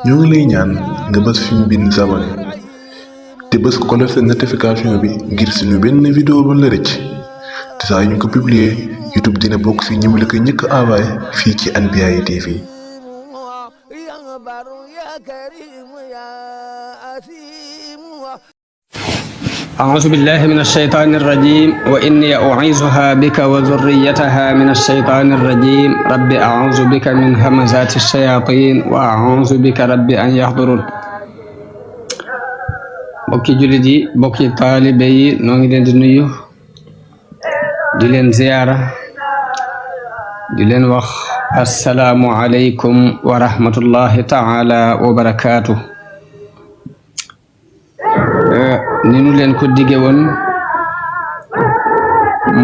ñoo ngi lay ñaan nga bës fi ñu bind s'abonné te bës cloche de notification bi ngir suñu benn vidéo ba la rëcc te saa ñu ko publier YouTube dina bokk si ñi la ko njëkk envoyé fii ci Anbiyahi TV. أعوذ بالله من الشيطان الرجيم وإني أعيذها بك وذريتها من الشيطان الرجيم رب أعوذ بك من همزات الشياطين وأعوذ بك رب أن يحضرون bokki jullit yi bokki taalibe yi noo ngi leen di nuyu di leen ziyaara di leen wax assalaamu aleykum wa rahmatullahi taala wa barakaatu. ni nu leen ko dige woon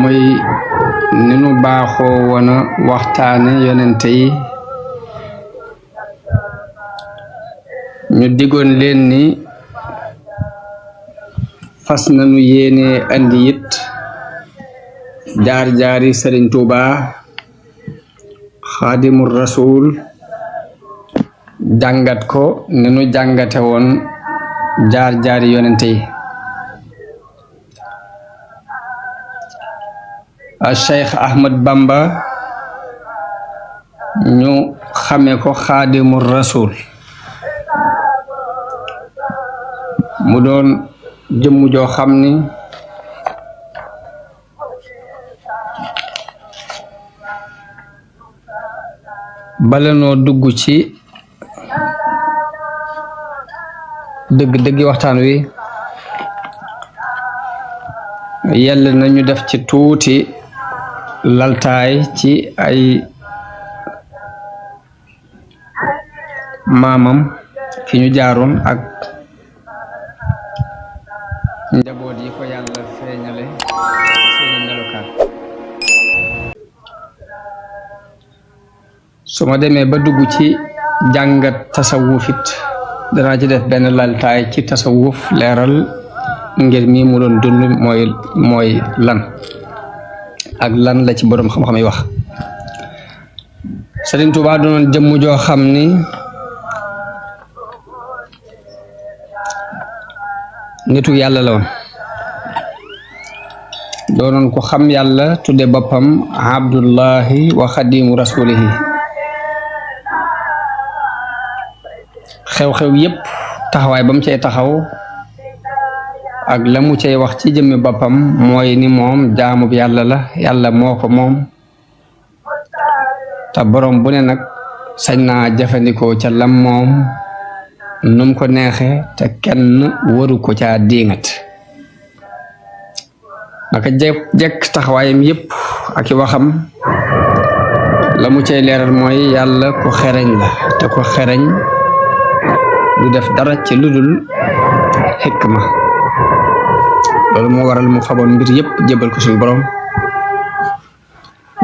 muy ni nu baaxoo woon a waxtaane yonente yi ñu digoon leen ni fas nañu yéene andi it jaar-jaari Sëriñ Tuubaa Xaadimul Rasuul jàngat ko ni nu jàngate woon jaar-jaari yonente yi a Cheikh Ahmad Bamba ñu xame ko Xaadimul Rasuul mu doon jëmm joo xam ni bala noo dugg ci dëgg-dëggi waxtaan wi yàlla nañu def ci tuuti laltaay ci ay maamam fi ñu jaaroon ak njaboot yi ko yàlla feeñale seeni melokaan su ma demee ba dugg ci jàngat tasawufit danaa ci def benn laltaay ci tasawuf leeral ngir mi mu doon dund mooy lan ak lan la ci boroom xam-xam yi wax. Sëriñ Tuubaa doonoon jëmm joo xam ni nitu yàlla la woon doonoon ko xam yàlla tudde boppam abdullahi wa xadimu rasulihi xew-xew yépp taxawaay ba mu cay taxaw ak la mu cay wax ci jëmmi boppam mooy ni moom jaamub yàlla la yàlla moo ko moom te boroom bu ne nag sañ naa jëfandikoo ca lam moom num ko neexe te kenn waru ko caa diingat naka jekk taxawaayam yépp ak i waxam la mu cay leeral mooy yàlla ko xereñ la te ko xereñ du def dara ci ludul xikma loolu moo waral mu faboon mbir yépp jébal ko suñu borom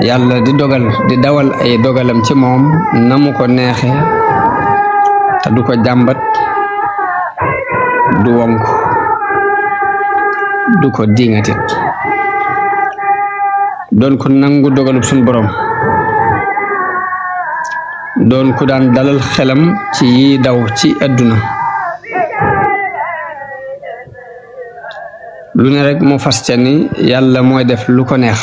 yàlla di dawal ay dogalam ci moom na mu ko neexe te du ko jàmbat du wonk du ko diŋatit doon ko nangu dogalub suñu borom doon ku daan dalal xelam ci yi daw ci àdduna lu ne rek mu fas ca ni yàlla mooy def lu ko neex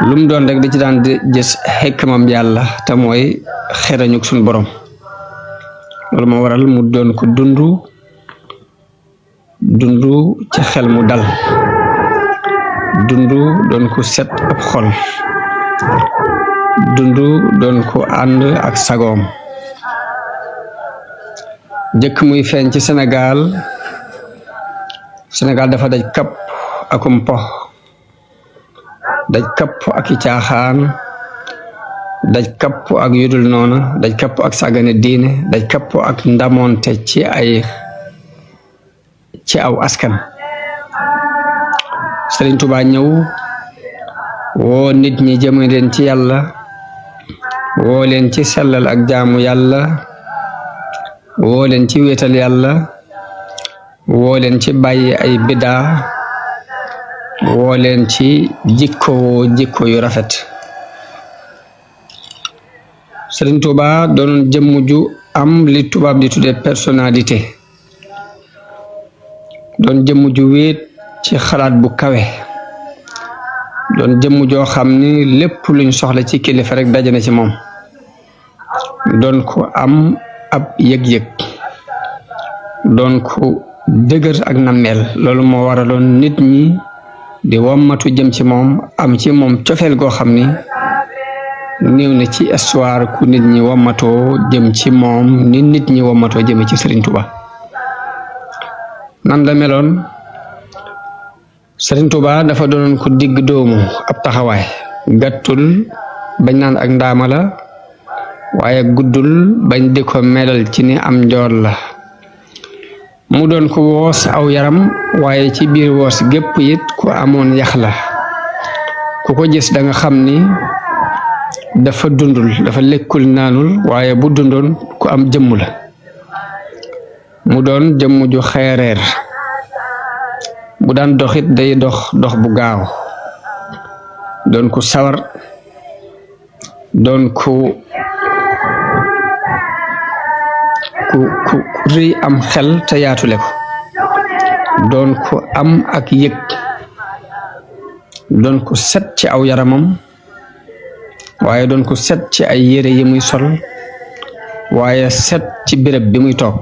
lum doon rek di ci daan di gis xikmam yàlla te mooy xerañuk suñu borom loolu moo waral mu doon ko dundu ci xel mu dal doon ko set ab xol doon ko ànd ak sagoom jëkk muy feeñ ci Sénégal dafa daj kapp akum po daj kapp ak i caaxaan daj kapp ak yudul noona daj kapp ak sàggane diine daj kapp ak ndamoonte ci aw askan. Sëriñ Tuubaa ñëw woo nit ñi jëme leen ci yàlla woo leen ci sellal ak jaamu yàlla woo leen ci wéetal yàlla woo leen ci bàyyi ay bidaa woo leen ci jikko yu rafet Sëriñ Tuuba doon jëmm ju am li tubaab di tuddee personnalité, doon jëmm ju wéet ci xalaat bu kawe, doon jëmm joo xam ni lépp luñ soxla ci kilifa rek daje na ci moom, doon ko am ab yëg-yëg, doon ko dëgër ak nammeel. Loolu moo waraloon nit ñi di wommatu jëm ci moom, am ci moom cofeel goo xam ni néew na ci histoire ku nit ñi wommatoo jëm ci moom ni nit ñi wommatoo jëme ci Sëriñ Tuuba. nan la meloon? Sëriñ Tuuba dafa doonoon ko digg doomu ab taxawaay, gàttul bañ naan ak ndaama la, waaye guddul bañ di ko melal ci ni am njool la. mu doon ko woos aw yaram, waaye ci biir woos gépp it ku amoon yax la. ku ko gis da nga xam ni dafa dundul, dafa lekkul naanul, waaye bu dundoon ku am jëmm la. mu doon jëmm ju xeereer, bu daan doxit day dox bu gaaw, doon ku sawar, doon ku rëy am xel te yaatule ko, doon ku am ak yëg, doon ku set ci aw yaramam, waaye doon ku set ci ay yére yi muy sol, waaye set ci béréb bi muy toog.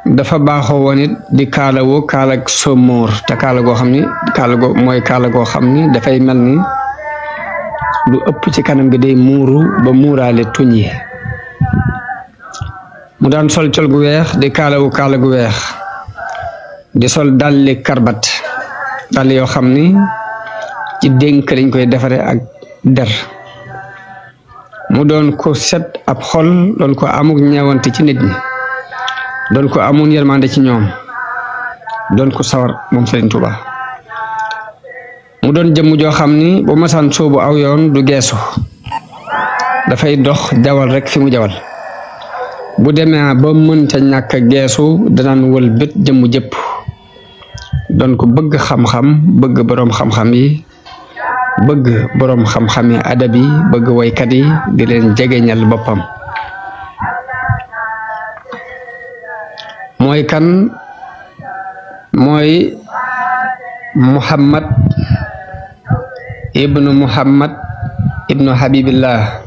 dafa baaxoo woon it di kaalawoo kaalag somóor, te kaala goo xam ni kaala goo xam ni dafay mel ni lu ëpp ci kanam gi day muuru ba muuraale tuñ yi. mu daan sol col gu weex, di kaalawu kaala gu weex, di sol dalli karbat, dàll yoo xam ni ci dénk lañ koy defare ak der. mu doon ko set ab xol, doon ko amuk ñeewante ci nit ñi, doon ko amoon yërmande ci ñoom, doon ko sawar moom Sëriñ Tuuba. mu doon jëmm joo xam ni bu masaan soobu aw yoon du geesu, dafay dox jawal rek fi mu jawal. bu demee ba mënta ñàkk geesu danaan wël bët jëmm jëpp. doon ko bëgg xam-xam, bëgg boroom xam-xam yi, bëgg boroom xam-xam yi adab yi, bëgg waykat yi, di leen jegeñal boppam. mooy kan? mooy Muhammad ibnu Habibillah.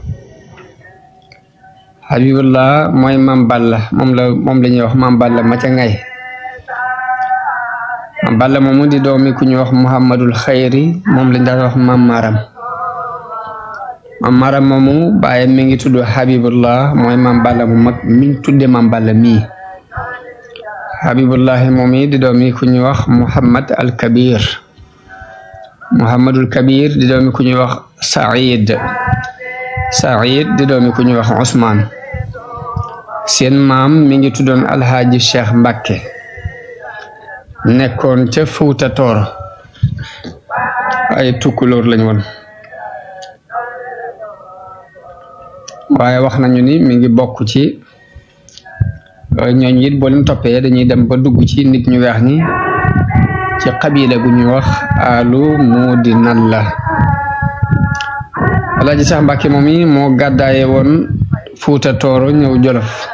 Habibillah mooy Maam Balla, moom la ñuy wax Maam Balla ma ca ngay. Maam Balla moomu di doomi ku ñuy wax Muhammadul Xayri, moom lañ daan wax Maam Maram. Maam Maram moomu bàyyi mi ngi tudd Habibullah, mooy Maam Balla mu mag miñ tudde Maam Balla mii. Habibullahi moom yi di doomi ku ñuy wax Muhammad al Kabir. Muhammadul Kabir di doomi ku ñuy wax Saïd di doomi ku ñuy wax Ousmane. seen maam mi ngi tuddoon Alhaaji Cheikh Mbàkke, nekkoon ca Fuuta Tooro. ay tukkulóor lañ woon, waaye wax nañu ni mi ngi bokk ci ñooñ it boo leen toppee dañuy dem ba dugg ci nit ñu weex ñi ci xabila gu ñuy wax alu muudi nan la. Alaaji Seex Mbàkke moom yi moo gàddaaye woon Fuuta Tooro ñëw Jolof,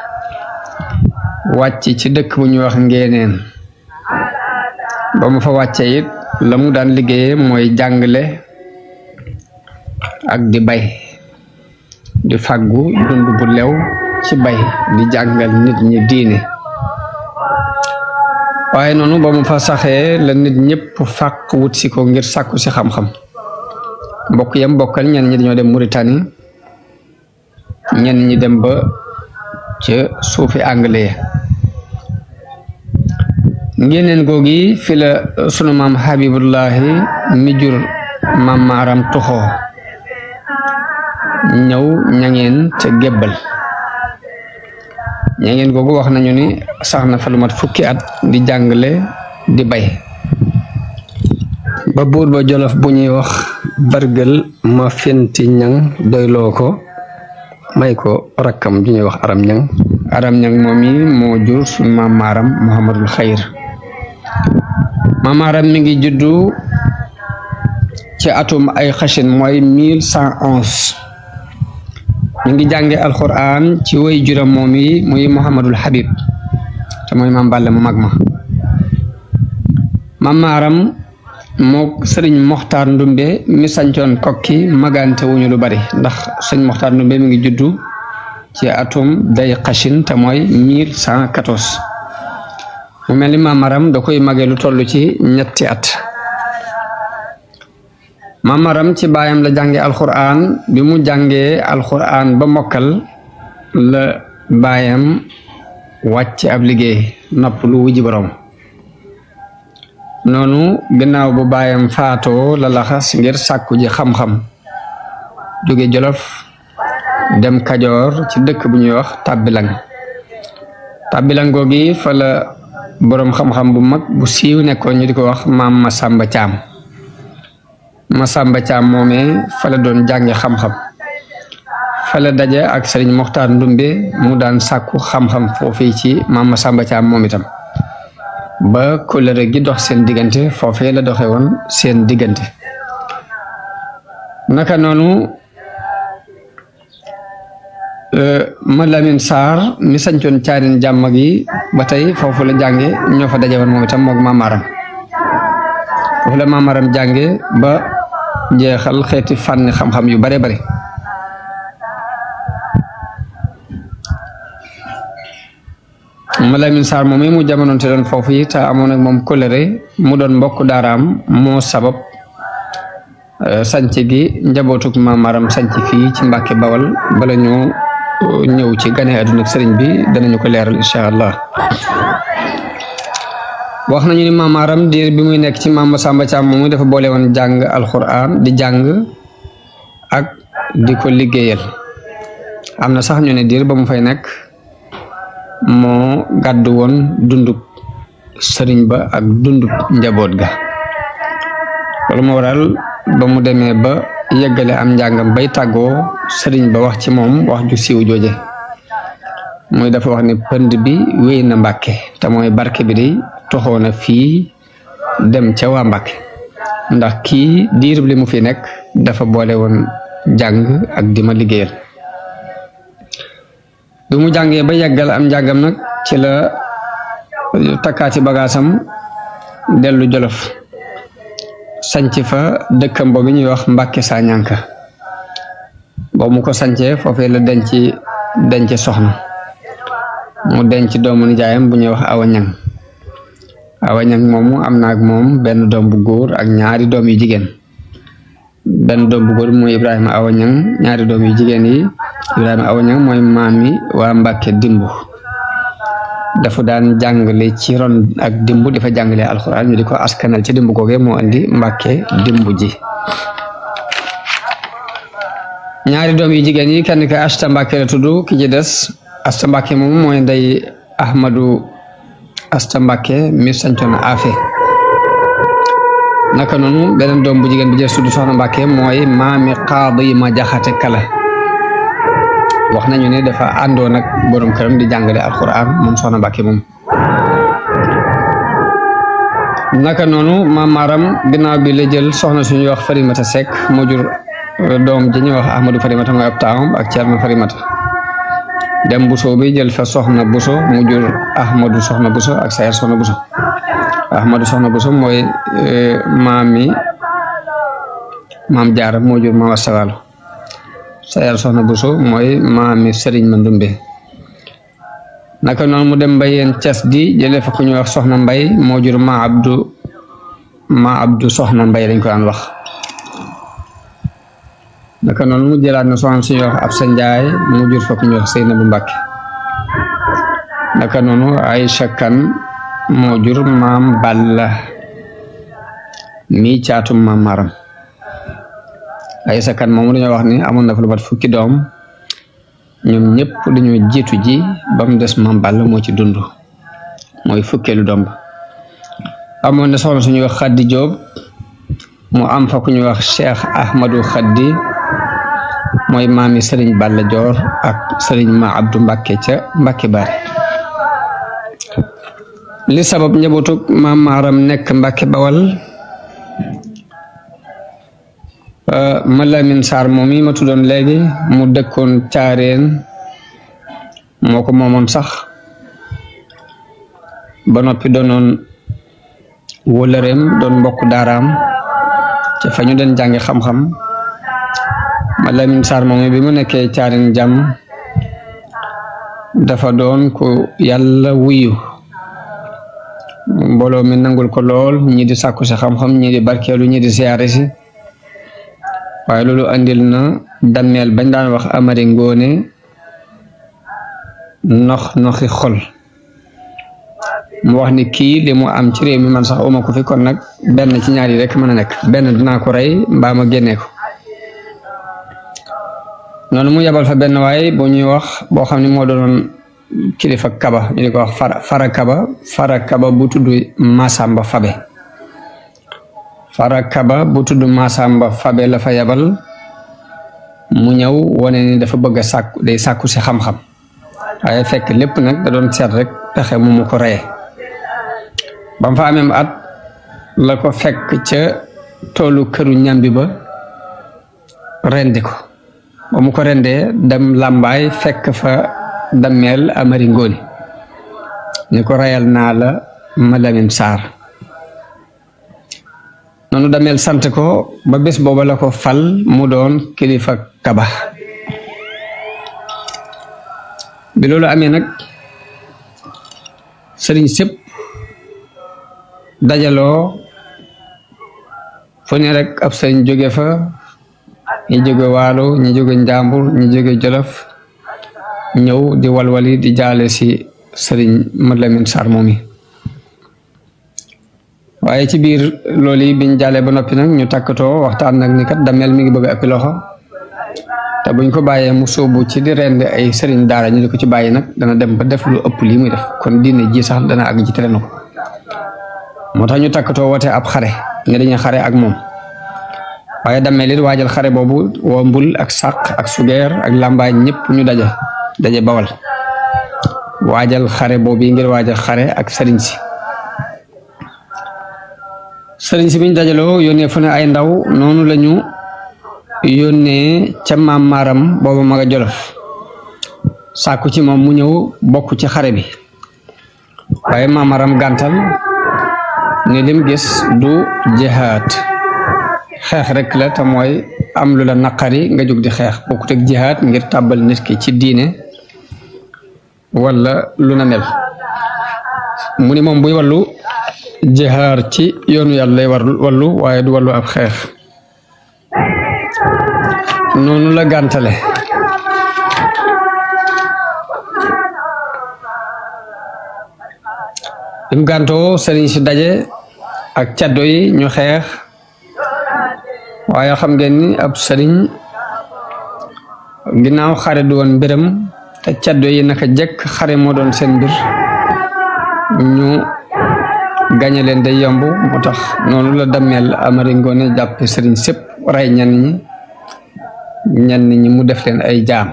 wàcc ci dëkk bu ñuy wax Ngeeneen. ba mu fa wàccee it la mu daan liggéeyee mooy jàngale ak di bay, di fàggu dund bu lew ci bay, di jàngal nit ñi diine. waaye noonu ba mu fa saxee la nit ñëpp fàq wut si ko ngir sàkku si xam-xam. mbokk yam bokkal ñenn ñi dañoo dem Mauritanie, ñenn ñi dem ba ca suufi anglais. Ngeeneen googi fi la sunu maam Habibullahi mi jur Maam Maram tuxoo ñëw ñangeen ca gébbal. ñangeen googu wax nañu ni sax na fa lu mat fukki at di jàngale di bay, ba buur ba Jolof bu ñuy wax Bargël ma fenti ñang doyloo ko, may ko rakkam ju ñuy wax Aram Ñang moom yi moo jur sunu Maam Maram Muhammadul Xayr. Maam Maram mi ngi juddu ci atum ay xasin mooy 1111 ñu ngi jànge alquran ci way juram moom yi muy Muhammadul Habib te mooy maam Balla mu mag ma. maam Maaram moo sëriñ Moxtaar Ndumbe mi sancoon kokki magante wuñu lu bari ndax sëriñ Moxtaar Ndumbe mi ngi juddu ci atum day xashin te mooy 1114 mu mel ni maam Maaram da koy magee lu toll ci ñetti at. maam Maaram ci baayam la jànge alquran bi mu jàngee alquran ba mokkal la baayam wàcc ab liggéey nopp lu wuji borom. noonu gannaaw bu baayam faatoo la laxas ngir sàkku ji xam-xam jóge Jolof dem Kajoor ci dëkk bu ñuy wax Tàbbilang googi fa la boroom xam-xam bu mag bu siiw nekkoon ñu di ko wax maam Masamba Caam moomee fa la doon jànge xam-xam fa la daje ak Sëriñ Moxtaar Ndumbe mu daan sàkku xam-xam foofii ci maam Masamba Caam moom itam ba kóllëre gi dox seen diggante foofee la doxe woon seen diggante. naka noonu ma Lamin Saar mi sañcoon Caarin Jàmm gi ba tey foofu la jànge ñoo fa daje woon moom itam mook maam Maaram foofu la maam Maaram jànge ba jeexal xeeti fànn xam-xam yu bare bare. ma Lamin Saar moom mu jamonoonte doon foofu yi te amoon ak moom kóllëre mu doon mbokk daaraam moo sabab sanc gi njabootuk maam Maaram sanc fii ci Mbàkke Bawal bala ñu ñëw ci gane àdduna ak sëriñ bi danañu ko leeral incha allah. wax nañu ni maam Maaram diir bi muy nekk ci maam Masamba Caam moom dafa boole woon jàng alquran di jàng ak di ko liggéeyal. am na sax ñu ne diir ba mu fay nekk moo gàddu woon dundub sëriñ ba ak dundub njaboot ga. loolu moo waral ba mu demee ba yeggale am njàngam bay tàggoo sëriñ ba wax ci moom wax ju siiw jooje muy dafa wax ni pënd bi wéy na Mbàkke te mooy barke bi di toxoo na fii dem ca waa Mbàkke ndax kii diirub li mu fi nekk dafa boole woon jàng ak di ma liggéeyal. bi mu jàngee ba yeggal am njàngam nag ci la takkaati bagaasam dellu Jolof sanc fa dëkkam boobu ñuy wax Mbàkke Sañanka boobu mu ko sancee foofee la denc soxna mu denc doomu nijaayam bu ñuy wax Awa Ñang moomu am na ak moom benn doom bu góor ak ñaari doom yu jigéen. benn doom bu góor mooy Ibrahima Awa Ñang ñaari doom yu jigéen yi Ibrahima Awa Ñang mooy maami waa Mbàkke Dimbu dafa daan jàngale ci ron ak Dimbu dafa jàngale alxuraan ñu di ko askanal ci Dimbu googee moo andi Mbàkke Dimbu ji. ñaari doom yu jigéen yi kenn ka Asta Mbàkke la tudd ki ci des Asta Mbàkke moom mooy ndey Ahmadu Asta Mbàkke mi sancoon Afe. naka noonu beneen doom bu jigéen bi jël tudd Soxna Mbàkke mooy maami Qaadi ma Jaxate Kala wax nañu ne dafa àndoon ak borom këram di jàngale alquran moom Soxna Mbàkke moom. naka noonu maam Maaram ginnaaw bi la jël soxna suñuy wax Farimata Sekk moo jur doom ji ñuy wax Ahmadu Farimata mooy ab taawam ak Ceerno Farimata dem Buso bi jël fa Soxna Buso mu jur Ahmadu Soxna Buso ak Sayar Soxna Buso. Ahmadu Soxna Buso mooy maam Jaara moo jur maam Asta Waalo. Sayar Soxna Buso mooy maami Sëriñ Mandumbe. naka noonu mu dem Mbayeen Cas di jëlee fa ku ñuy wax Soxna Mbay moo jur ma Abdu Soxna Mbay dañ ko daan wax. naka noonu mu jëlaat na soxna suñuy wax Absa Njaay mu jur fa ku ñuy wax Seynabu Mbàkke. naka noonu Aysa Kan moo jur maam Balla mi caatum maam Maaram. Aysa Kan moom dañoo wax ni amoon na fa lu mat fukki doom ñoom ñëpp dañoo jiitu ji ba mu des maam Balla moo ci dund mooy fukkeelu doom ba. amoon na soxna suñuy wax Xaddi Jóob mu am fa ku ñuy wax Cheikh Ahmadu Xaddi mooy maami Sëriñ Balla Joor ak Sëriñ Ma Abdu Mbàkke ca Mbàkke Baari. li sabab njabootu maam Maaram nekk Mbàkke Bawal Malamine Sarr moom yi ma tuddoon léegi mu dëkkoon Caareen moo ko moomoon sax ba noppi doonoon wóllëreem doon mbokk daaraam ci fa ñu den jàngi xam-xam Malamine Sarr moom bi mu nekkee Caareen jàmm dafa doon ko yàlla wuyu mbooloo mi nangul ko lool ñi di sàkku si xam-xam ñi di barkeelu ñi di siyaare si waaye loolu andil na dammeel bañ daan wax Amari Ngoone noxi xol mu wax ni kii li mu am ci réew mi man sax uma ko fi kon nag benn ci ñaar yi rek mën a nekk benn dinaa ko rey mbaa ma génnee ko noonu mu yabal fa benn waaye boo ñuy wax boo xam ne moo doon kilifa kaba ñu di ko wax fara kaba bu tudd Masamba Fabe fara kaba bu tudd Masamba Fabe la fa yabal mu ñëw wane ni dafa bëgg a sàkku si xam-xam waaye fekk lépp nag da doon seet rek pexe mu ko reye ba mu fa amee at la ko fekk ca toolu këru ñambi ba rendi ko ba mu ko rendee dem làmbaay fekk fa dammeel Amari Ngoone ni ko reyal naa la Malamine Sarr noonu dammeel sant ko ba bés booba la ko fal mu doon kilifa kaba bi loolu amee nag sëriñ sëpp dajaloo fu ne rek ab sëriñ jóge fa ñi jóge Waalo ñi jóge Njàmbur ñi jóge Jolof ñëw di walwali di jaale si sëriñ Malamine Sarr moom yi waaye ci biir loolu yi biñ jaale ba noppi nag ñu takkatoo waxtaan nag ni kat dammeel mi ngi bëgg a ëppi loxo te buñ ko bàyyee mu sóobu ci di rend ay sëriñ daara ñu di ko ci bàyyi nag dana dem ba def lu ëpp lii muy def kon diine ji sax dana àgg ci tere na ko moo tax ñu takkatoo woote ab xare nga dañuy xare ak moom waaye dammeel it waajal xare boobu woo mbul ak sàq ak sugeer ak làmbaay ñëpp ñu daje Bawal waajal xare boobu ngir waajal xare ak sëriñ si biñ dajaloo yónnee fu ne ay ndaw noonu lañu yónnee ca maam maaram booba ma nga Jolof sàkku ci moom mu ñëw bokk ci xare bi waaye maam maaram gàntal ni lim gis du jihaad xeex rek la te mooy am lu la naqari nga jóg di xeex bokkut ak jihaad ngir tàbbal nit ki ci diine wala lu na mel mu ni moom buy wallu jihaar ci yoonu yàlla lay wallu waaye du wallu ab xeex noonu la gàntale im gàntoo sëriñ si daje ak caddo yi ñu xeex waaye xam ngeen ni ab sëriñ ginnaaw xare du woon mbiram te caddo yi naka jekk xare moo doon seen mbir ñu gañe leen day yomb moo tax noonu la dammeel Amari Ngoone jàppe sëriñ sépp rey ñenn ñi mu def leen ay jaam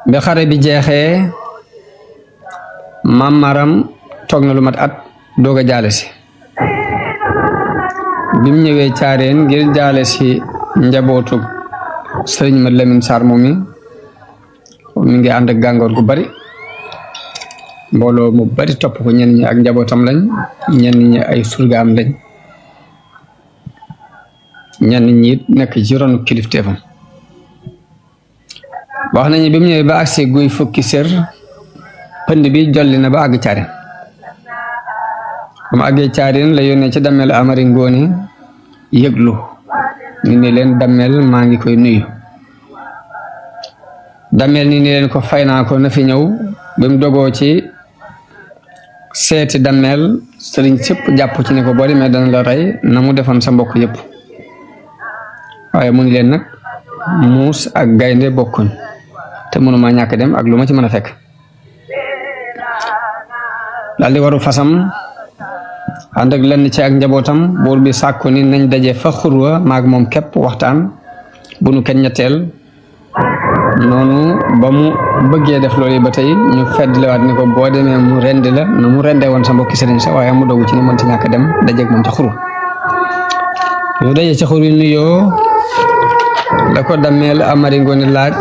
bi xare bi jeexee maam Maram toog na lu mat at doog a jaale si bi mu ñëwee Caareen ngir jaale si njabootu sëriñ Malamine Sarr moom mi ngi ànd ak gàngoor gu bari mbooloo mu bari topp ko ñenn ñi ak njabootam lañ ñenn ñi ay surgaam lañ ñenn ñi nekk ci ronu kilifteefam wax nañu bi mu ñëwee ba agsi guy fukki sér pënd bi jolli na ba àgg Caareen ba mu àggee Caareen la yónnee ci dammeel Amari Ngoone yëglu ni ne leen dammeel maa ngi koy nuyu dammeel ni leen ko fay naa ko na fi ñëw ba mu dogoo ci seeti dammeel sëriñ sëpp jàpp ci ne ko boo demee dana la rey na mu defoon sa mbokk yëpp waaye mu ni leen nag muus ak gaynde bokkuñ te mënuma ñàkk dem ak lu ma ci mën a fekk daal di waru fasam ànd ak lenn ci ak njabootam buur bi sàkku ni nañ daje fa xurwa maag moom képp waxtaan bu nu kenn ñetteel noonu ba mu bëggee def loolu ba tey ñu feddliwaat ni ko boo demee mu rendi la na mu rendee woon sa mbokki sëriñ sa waaye mu dogu ci ni mënta ñàkk dem dajeeg moom ca xurwa ñu daje ca xur wi nuyoo la ko Dameel Amari Ngoone laaj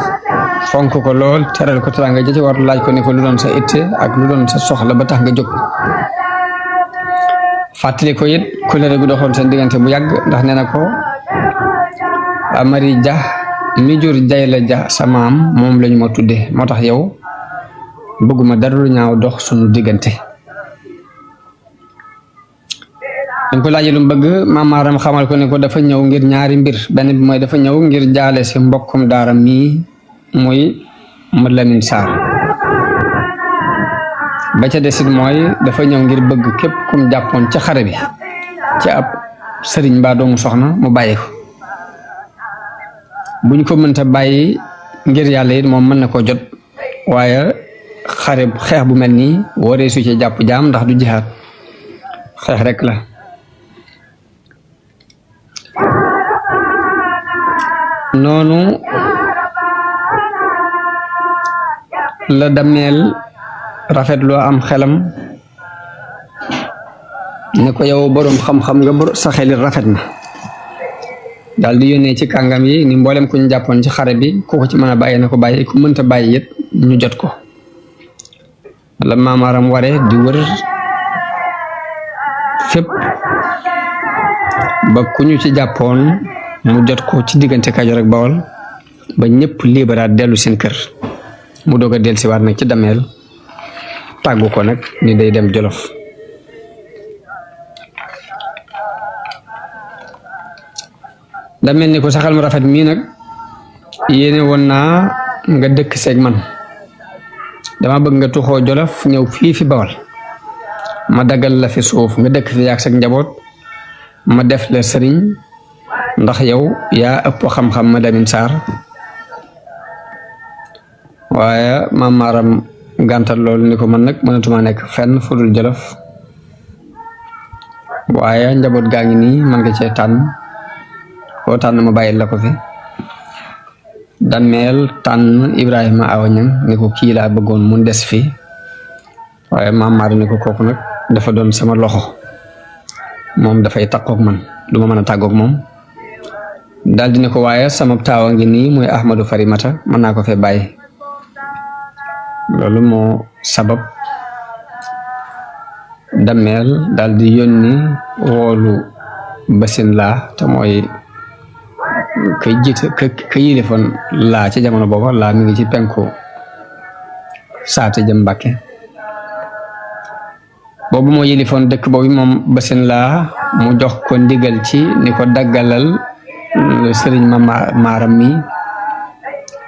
fonk ko lool teral ko teranga ja ci war laaj ko ne ko lu doon sa itte ak lu doon sa soxla ba tax nga jóg fàttali ko it kulere gu doxoon seen diggante bu yàgg ndax nee na ko Amari Ja mi jur Jayla Ja sa maam moom lañu ma tudde moo tax yow bëgguma dara lu ñaaw dox sunu diggante dañ ko laajee lu mu bëgg Maam Maaram xamal ko ne ko dafa ñëw ngir ñaari mbir benn bi mooy dafa ñëw ngir jaale si mbokkum daara mii muy Mad Lamin Saar ba ca desit mooy dafa ñëw ngir bëgg képp kum jàppoon ca xare bi ci ab sëriñ mbaa doomu soxna mu bàyyi ko buñ ko mënta bàyyi ngir yàlla it moom mën na ko jot waaye xeex bu mel nii waree su ci jàpp jaam ndax du jihaat xeex rek la noonu la Dameel rafetloo am xelam ne ko yow boroom xam-xam nga sa xelit rafet na daal di yónnee ci kàngam yi ni mboolem ku ñu jàppoon ci xare bi ku ko ci mën a bàyyi na ko bàyyi ku mënta bàyyi it ñu jot ko la Maam Maaram ware di wër fépp ba ku ñu ci jàppoon mu jot ko ci diggante Kajoor ak Bawol ba ñëpp liberaat dellu seen kër mu doog a dellusiwaat nag ci Dameel tàggu ko nag ni day dem Jolof Dameel ni ko saxal mu rafet mii nag yéene woon naa nga dëkk seeg man dama bëgg nga tuxoo Jolof ñëw fii fi Bawol ma daggal la fi suuf nga dëkk fi yaag sag njaboot ma def la sëriñ ndax yow yaa ëpp xam-xam Mad Lamin Saar waaye Maam Maaram gàntal loolu ni ko man nag mënatuma nekk fenn fudul Jolof waaye njaboot gaa ngi nii man nga cee tànn koo tànn ma bàyyil la ko fi Dameel tànn Ibrahima Awa Ñang ni ko kii laa bëggoon mu des fi waaye Maam Maaram ni ko kooku nag dafa doon sama loxo moom dafay takkook man du ma mën a tàggook moom daal di ne ko waaye sama taawa ngi nii muy Ahmadu Farimata mën naa ko fee bàyyi loolu moo sabab Dameel daal di yónni woolu Basin Laa te mooy kay jiite ka yilifoon Laa ci jamono booba Laa mi ngi ci penku saate jëm Mbàkke boobu moo yilifoon dëkk boobu moom Basin Laa mu jox ko ndigal ci ni ko daggalal sëriñ Maaram mi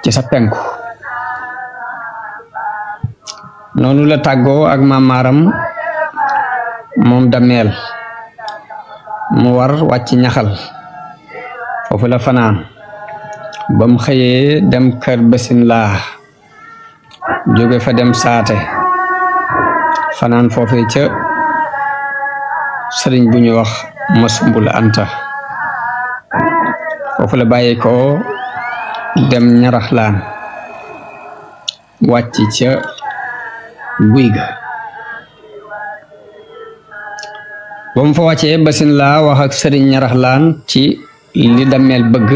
ci sa penku noonu la tàggoo ak Maam Maaram moom Dameel mu war wàcc ñaxal foofu la fanaan ba mu xëyee dem kër Basin Laa jóge fa dem saate fanaan foofee ca sëriñ bu ñu wax Masumbul Anta foofu la bàyyi ko dem Ñaraxlaan wàcc ca guy ga ba mu fa wàccee Basin Laa wax ak sëriñ Ñaraxlaan ci li Dameel bëgg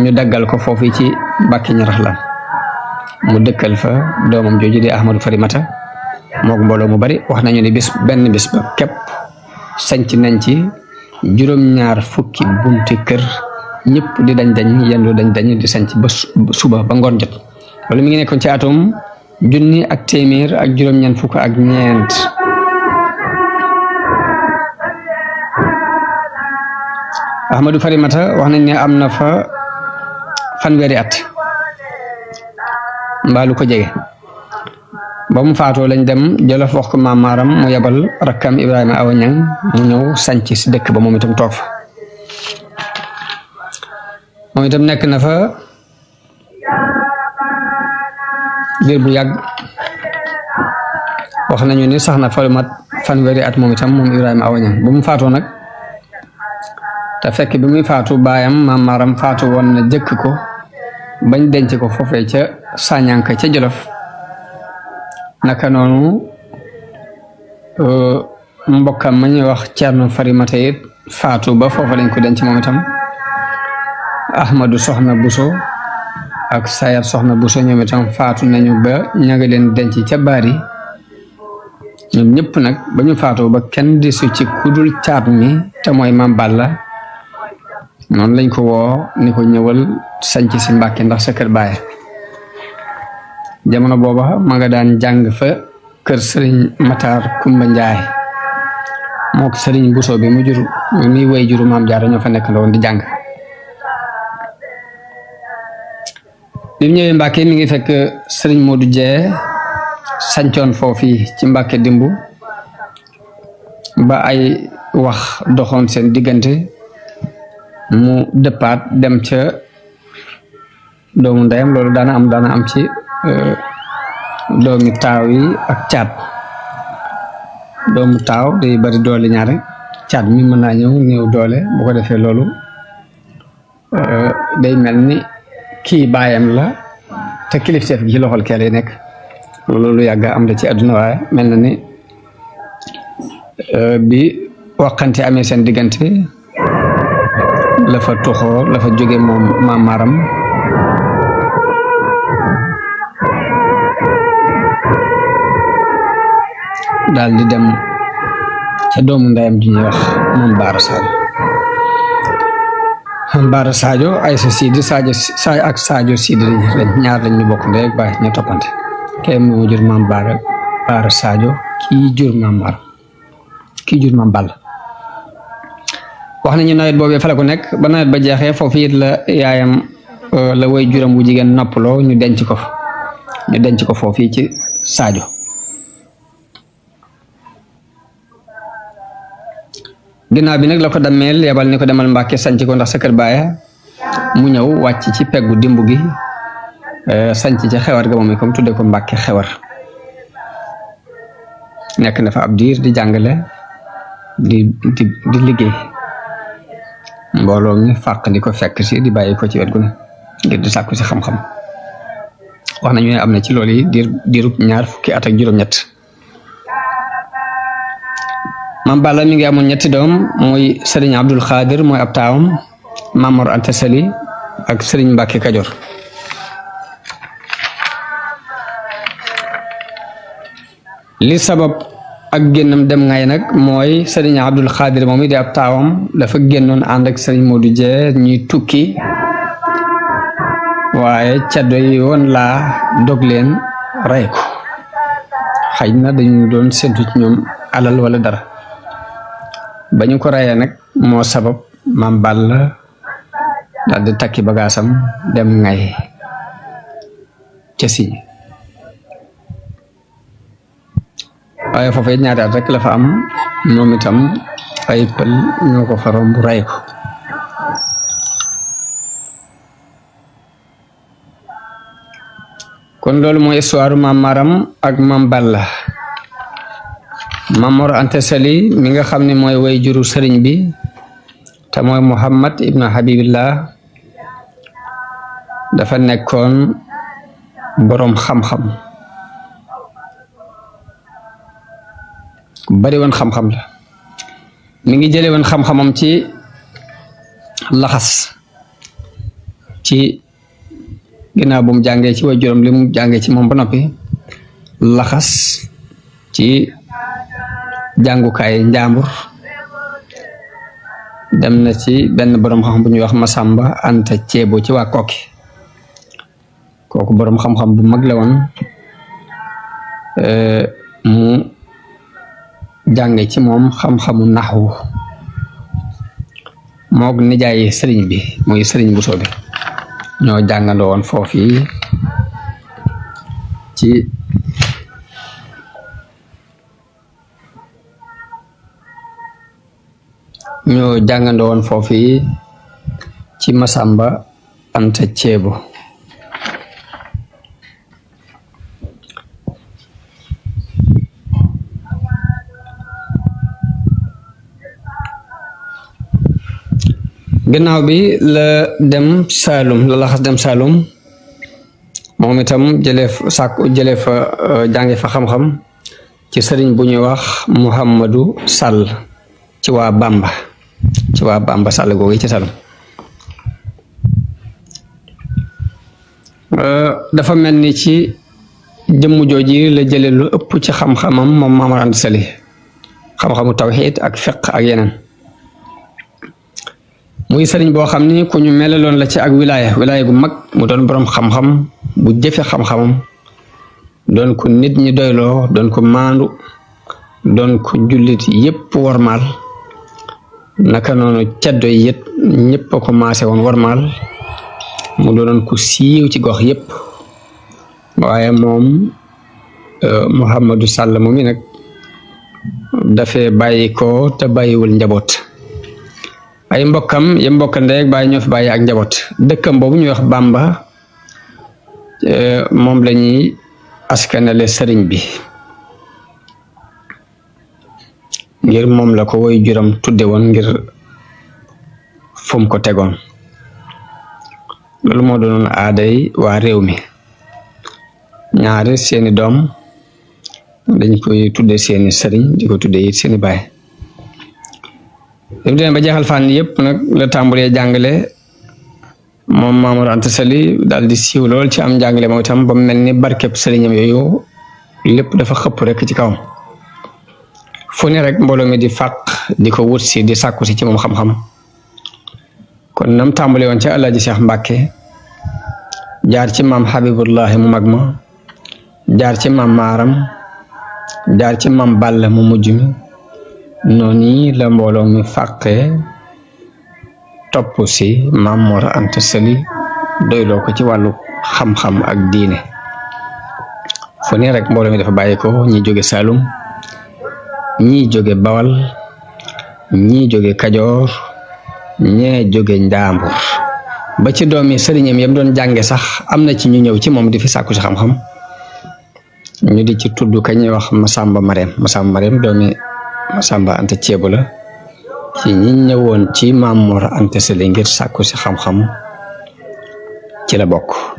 ñu daggal ko foofu ci Mbàkke Ñaraxlaan mu dëkkal fa doomam jooju di Ahmadu Farimata mook mbooloo mu bari wax nañu ni benn bis ba képp sanc nañ ci juróom-ñaar fukki bunti kër ñëpp di dañ yendu dañ di sanc ba suba ba ngoon jot loolu mi ngi nekkoon ci atum 1984 Ahmadu Farimata wax nañ ne am na fa fanweeri at mbaalu ko jege ba mu faatoo lañ dem Jolof wax ko Maam Maaram mu yebal rakkam Ibrahima Awa Ñang mu ñëw sanc si dëkk ba moom itam toog fa moom itam nekk na fa diir bu yàgg wax nañu ni sax na fa lu mat fanweeri at moom itam moom Ibrahima Awa Ñang ba mu faatoo nag te fekk bi muy faatu baayam Maam Maaram faatu woon na jëkk ko bañ denc ko foofee ca Sañanka ca Jolof naka noonu mbokkam ma ñuy wax Ceerno Farimata it faatu ba foofa lañ ko denc moom itam Ahmadu Soxna Buso ak Sayar Soxna Buso ñoom itam faatu nañu ba ña nga leen denc ca Bari ñoom ñëpp nag ba ñu faatu ba kenn desu ci kudul caat mi te mooy Maam Balla noonu lañ ko woo ni ko ñëwal sanc si Mbàkke ndax sa kër baay jamono booba ma nga daan jàng fa kër sëriñ Matar Kumba Njaay mook sëriñ Buso bi mu jur mi way juru Maam Jaara ñoo fa nekk ndoon di jàng bi mu ñëwee Mbàkke mi ngi fekk sëriñ Modou Jee sancoon foofi ci Mbàkke dimbu ba ay wax doxoon seen diggante mu dëppaat dem ca doomu ndeyam loolu daana am ci doomi taaw yi ak caat doomu taaw day bari doole ñaare caat mi mën naa ñëw doole bu ko defee loolu day mel ni kii baayam la te kilifteef gi ci loxol kee lay nekk loolu yàgg am na ci àdduna waaye mel na ni bi waxante amee seen diggante la fa tuxoo la fa jóge moom Maam Maram daal di dem ca doomu ndeyam ji ñuy wax moom Baara Sadio Aysa Sidi ak Sadio Sidi lañ ñaar lañ ñu bokk ndey ak baay ñu toppante kay moo jur Maam Baara Sadio kii jur Maam Maram kii jur Maam Balla wax nañu nawet boobee fa la ko nekk ba nawet ba jeexee foofu it la yaayam la way juram bu jigéen noppaloo ñu denc ko foofu ci Sadio ginnaaw bi nag la ko dammeel yabal ni ko demal Mbàkke sanc ko ndax sa kër baaya mu ñëw wàcc ci peggu dimbu gi sanc ci xewar ga moom comme tudde ko Mbàkke xewar nekk na fa ab diir di jàngale di liggéey mbooloo mi fàq di ko fekk si di bàyyi ko ci wet gu ne ngir di sàkku si xam-xam wax nañu ne am na ci loolu yi diirub 20 at ak juróom-ñett Maam Balla mi ngi amoon 3 doom muy Sëriñ Abdul Xaadir mooy ab taawam Maam Mor Anta Sali ak Sëriñ Mbàkke Kajoor li sabab ak génnam dem ngay nag mooy Sëriñ Abdul Xaadir moom it di ab taawam dafa génnoon ànd ak Sëriñ Modou Jee ñuy tukki waaye caddo yi woon laa dog leen rey ko xëy na dañu doon séntu ci ñoom alal wala dara ba ñu ko reyee nag moo sabab Maam Balla daal di takki bagaasam dem ngay ca Siñ waaye foofu it 2 at rek la fa am moom itam ay pël ñoo ko fa romb rey ko kon loolu mooy histoire Maam Maram ak Maam Balla Maam Mor Anta Sali mi nga xam ne mooy way juru sëriñ bi te mooy Muhammad ibnu Habibillah dafa nekkoon boroom xam-xam bari woon xam-xam la mi ngi jële woon xam-xamam ci laxas ci ginnaaw bu mu jàngee ci way juróom li mu jàngee ci moom ba noppi laxas ci jàngukaay njàmbur dem na ci benn boroom xam bu ñuy wax Masamba Anta Ceebo ci waa Kokki kooku boroom xam-xam bu mag la woon mu jànge ci moom xam-xamu naxwu moog nijaay sëriñ bi muy sëriñ Buso bi ñoo jàngandoo woon foofu ci Masamba Anta Ceebo ginnaaw bi la dem Saalum la laxas dem Saalum moom itam jëlee fa jànge fa xam-xam ci sëriñ bu ñuy wax Muhammadu Sall ci waa Bamba ci waa Bamba Sall googu ci Saloum dafa mel ni ci jëmm jooji la jële lu ëpp ci xam-xamam moom Maam Mor Anta Sali xam-xamu tawxiid ak fiq ak yeneen muy sëriñ boo xam ni ku ñu melaloon la ci ak wilaaya gu mag mu doon boroom xam-xam bu jëfe xam-xamam doon ko nit ñi doyloo doon ko maandu doon ko jullit yépp warmaal naka noonu ceddo yi yët ñépp a ko maase woon warmaal mu doonoon ko siiw ci gox yépp waaye moom Mouhamadou Sall moom mi nag dafee bàyyi ko te bàyyiwul njaboot ay mbokkam ya mbokk ndeeg bàyyi ñoo fi bàyyi ak njaboot dëkkam boobu ñuy wax Bamba moom lañuy askanale sëriñ bi ngir moom la ko woy juram tudde woon ngir fum ko tegoon loolu moo doonoon aaday waa réew mi ñaari seeni doom dañ koy tudde seeni sëriñ di ko tudde it seeni baay dem demee ba jeexal fànn yépp nag la tàmbulee jàngale moom Maam Mor Anta Sali daal di siiw lool ci am jàngale moom itam ba mel ni barkeb sëriñam yooyu lépp dafa xëpp rek ci kawam fu ne rek mbooloo mi di fàq di ko wut si di sàkku si ci moom xam-xam kon nam tàmbale woon ci Alaaji Cheikh Mbàkke jaar ci maam Habibullahi mu mag ma jaar ci maam Maaram jaar ci maam Balla mu mujj mi noonu la mbooloo mi fàqee topp si Maam Mor Anta Sali doyloo ko ci wàllu xam-xam ak diine fu ne rek mbooloo mi dafa bàyyi ko ñi jóge Saalum ñii jóge Bawal ñii jóge Kajoor ñee jóge Njaambur ba ci doomi sëriñam yam doon jànge sax am na ci ñu ñëw ci moom di fi sàkku ci xam-xam ñu di ci tudd ka ñuy wax Masamba Mareem doomi Masamba Anta Ceebu la ci ñi ñëwoon ci Maam Mor Anta Sali ngir sàkku ci xam-xam ci la bokk